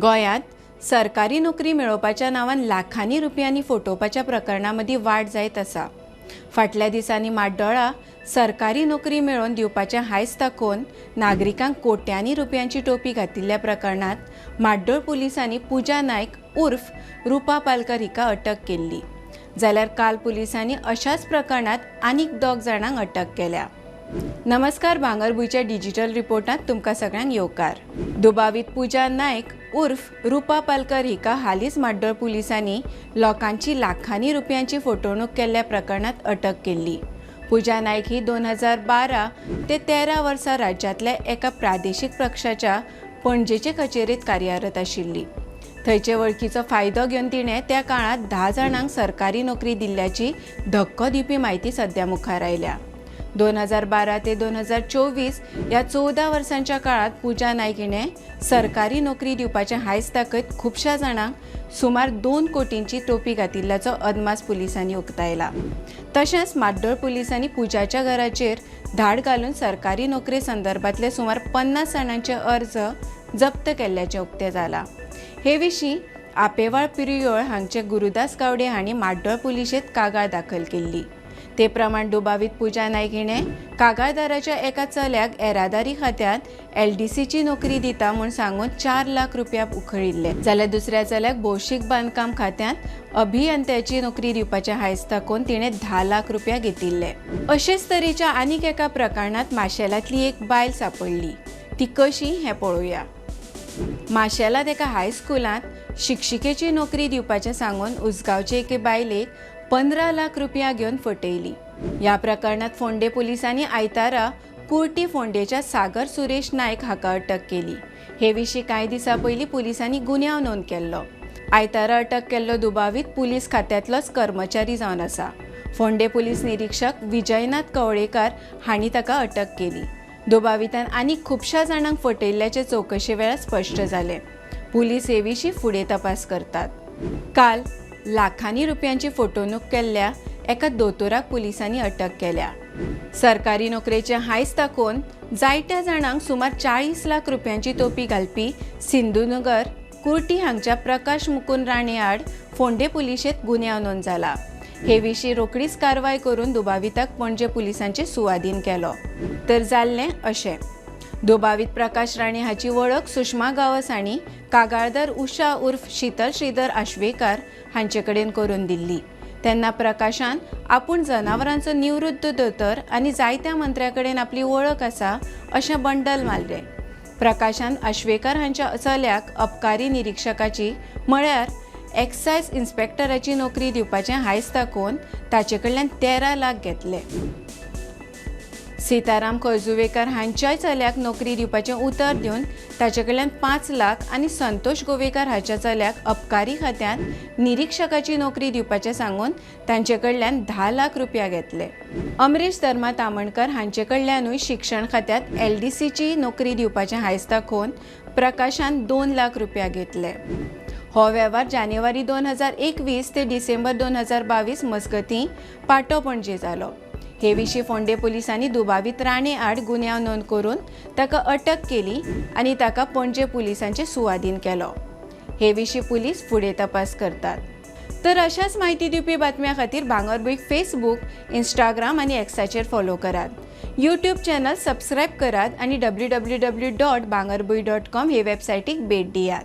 गोंयांत सरकारी नोकरी मेळोवपाच्या नांवान लाखांनी रुपयांनी फटोवपाच्या प्रकरणां मदीं वाड जायत आसा. फाटल्या दिसांनी म्हाड्डोळा सरकारी नोकरी मेळोवन दिवपाचें हांयस दाखोवन नागरिकांक कोट्यांनी रुपयांची टोपी घातिल्ल्या प्रकरणांत म्हाड्डोळ पुलिसांनी पुजा नायक उर्फ रुपा पालकर हिका अटक केल्ली. जाल्यार काल पुलिसांनी अशाच प्रकरणांत आनीक 2 जाणांक अटक केल्या. नमस्कार, भांगरभूंयच्या डिजिटल रिपोर्टांत तुमकां सगळ्यांक येवकार. दुबावीत पुजा नायक उर्फ रुपा पालकर हिका हालींच म्हाड्डोळ पुलिसांनी लोकांची लाखांनी रुपयांची फटवणूक केल्ल्या प्रकरणांत अटक केल्ली. पुजा नायक ही 2012 ते 13 वर्सां राज्यांतल्या एका प्रादेशीक पक्षाच्या पणजेचे कचेरेंत कार्यरत आशिल्ली. थंयचे वळखीचो फायदो घेवन तिणें त्या काळांत 10 जाणांक सरकारी नोकरी दिल्ल्याची धक्को दिवपी म्हायती सद्या मुखार आयल्या. 2012 ते 2024 ह्या 14 वर्सांच्या काळांत पुजा नायक हिणें सरकारी नोकरी दिवपाचें हांयस दाखयत खुबश्या जाणांक सुमार 2 कोटींची टोपी घातिल्ल्याचो अदमास पुलिसांनी उक्तायला. तशेंच म्हाड्डोळ पुलिसांनी पुजाच्या घराचेर धाड घालून सरकारी नोकरे संदर्भांतले सुमार 50 जाणांचे अर्ज जप्त केल्ल्याचें उक्तें जालां. हे विशीं आपेवाळ पिरयोळ हांगचे गुरुदास गावडे हांणी म्हाड्डोळ पुलिशेंत कागाळ दाखल केल्ली. ते प्रमाण दुबावीत पुजा नायक हिणें कागाळदाराच्या एका चल्याक येरादारी खात्यांत LDCची नोकरी दिता म्हूण सांगून 4 लाख रुपया उखळिल्ले. जाल्यार दुसऱ्या चल्याक भौशीक बांदकाम खात्यांत अभियंत्याची नोकरी दिवपाचें हांयस दाखोवन तिणें 10 लाख रुपया घेतिल्ले. अशेच तरेच्या आनीक एका प्रकरणांत माशेलांतली एक बायल सांपडली. ती कशी हें पळोवया. माशेलांत एका हायस्कुलांत शिक्षिकेची नोकरी दिवपाचें सांगून उसगांवचे एके बायलेक 15 लाख रुपया घेवन फटयली. ह्या प्रकरणांत फोंडे पुलिसांनी आयतारा कुर्टी फोंडेच्या सागर सुरेश नायक हाका अटक केली. हे विशीं कांय दिसां पयलीं पुलिसांनी गुन्यांव नोंद केल्लो. आयतारा अटक केल्लो दुबावीत पुलीस खात्यांतलोच कर्मचारी जावन आसा. फोंडे पुलीस निरीक्षक विजयनाथ कवळेकार हांणी ताका अटक केली. दुबावितान आनीक खुबश्या जाणांक फटयल्ल्याचे चवकशे वेळार स्पश्ट जालें. पुलीस हे विशीं फुडें तपास करतात. काल लाखांनी रुपयांची फटवणूक केल्ल्या एका दोतोराक पुलिसांनी अटक केल्या. सरकारी नोकरेचें हांयस दाखोवन जायत्या जाणांक सुमार 40 लाख रुपयांची तोपी घालपी सिंधुनगर कुर्टी हांगच्या प्रकाश मुकुंद राणे आड फोंडे पुलिशेंत गुन्यांव नोंद जाला. हे विशीं रोखडीच कारवाय करून दुबाविताक पणजे पुलिसांचे सुवादीन केलो. तर जाल्लें अशें, दुबावीत प्रकाश राणे हाची वळख सुषमा गांवस हांणी कागाळदार उषा उर्फ शीतल श्रीधर आश्वेकार हांचे कडेन करून दिल्ली. तेन्ना प्रकाशान आपूण जनावरांचो निवृत्त दोतोर आनी जायत्या मंत्र्या कडेन आपली वळख आसा अशें बंडल मारलें. प्रकाशान आश्वेकार हांच्या चल्याक अबकारी निरीक्षकाची म्हळ्यार एक्सायज इन्स्पेक्टराची नोकरी दिवपाचें हांयस दाखोवन ताचे कडल्यान 13 लाख घेतले. सीताराम खोर्जुवेकर हांच्याय चल्याक नोकरी दिवपाचें उतर दिवन ताचे कडल्यान 5 लाख आनी संतोष गोवेकर हाच्या चल्याक अबकारी खात्यांत निरीक्षकाची नोकरी दिवपाचें सांगून तांचे कडल्यान 10 लाख रुपया घेतले. अमरेश धर्मा तामणकर हांचे कडल्यानूय शिक्षण खात्यांत LDCची नोकरी दिवपाचें हांयस दाखोवन प्रकाशान 2 लाख रुपया घेतले. हो वेव्हार जानेवारी 2021 ते डिसेंबर 2022 मजगतीं पाटो पणजे जालो. हे विशीं फोंडे पुलिसांनी दुबावीत राणे आड गुन्यांव नोंद करून ताका अटक केली आनी ताका पणजे पुलिसांचे सुवादीन केलो. हे विशीं पुलीस फुडें तपास करतात. तर अशाच म्हायती दिवपी बातम्यां खातीर भांगरभूंयक फेसबूक, इंस्टाग्राम आनी एक्साचेर फॉलो करात. यूट्यूब चॅनल सबस्क्रायब करात आनी www.bangarbhuy.com हे वेबसायटीक भेट दियात.